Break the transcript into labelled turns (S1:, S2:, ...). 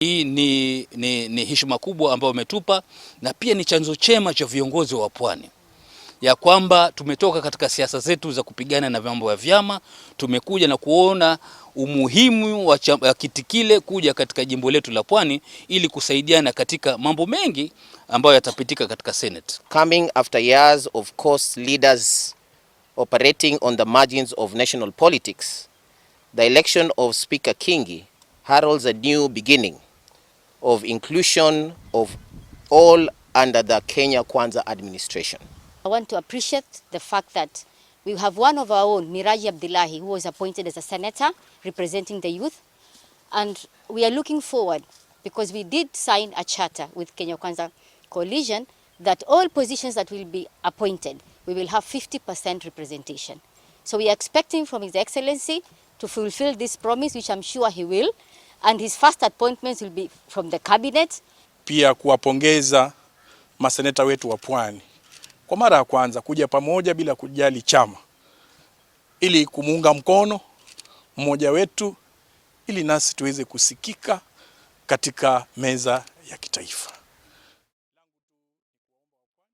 S1: Hii ni heshima kubwa ambayo umetupa na pia ni chanzo chema cha viongozi wa Pwani ya kwamba tumetoka katika siasa zetu za kupigana na vyombo vya vyama, tumekuja na kuona umuhimu wa kiti kile kuja katika jimbo letu la Pwani ili kusaidiana katika mambo mengi ambayo yatapitika katika Senate.
S2: Coming after years of coast leaders operating on the margins of national politics, the election of Speaker Kingi heralds a new beginning of inclusion of all under the Kenya Kwanza administration.
S3: I want to appreciate the fact that we have one of our own, Miraji Abdillahi, who was appointed as a senator representing the youth. And we are looking forward because we did sign a charter with Kenya Kwanza Coalition that all positions that will be appointed, we will have 50% representation. So we are expecting from His Excellency to fulfill this promise, which I'm sure he will. And his first appointments will be from the cabinet.
S4: Pia kuwapongeza maseneta wetu wa Pwani kwa mara ya kwanza kuja pamoja bila kujali chama ili kumuunga mkono mmoja wetu ili nasi tuweze kusikika katika meza ya kitaifa.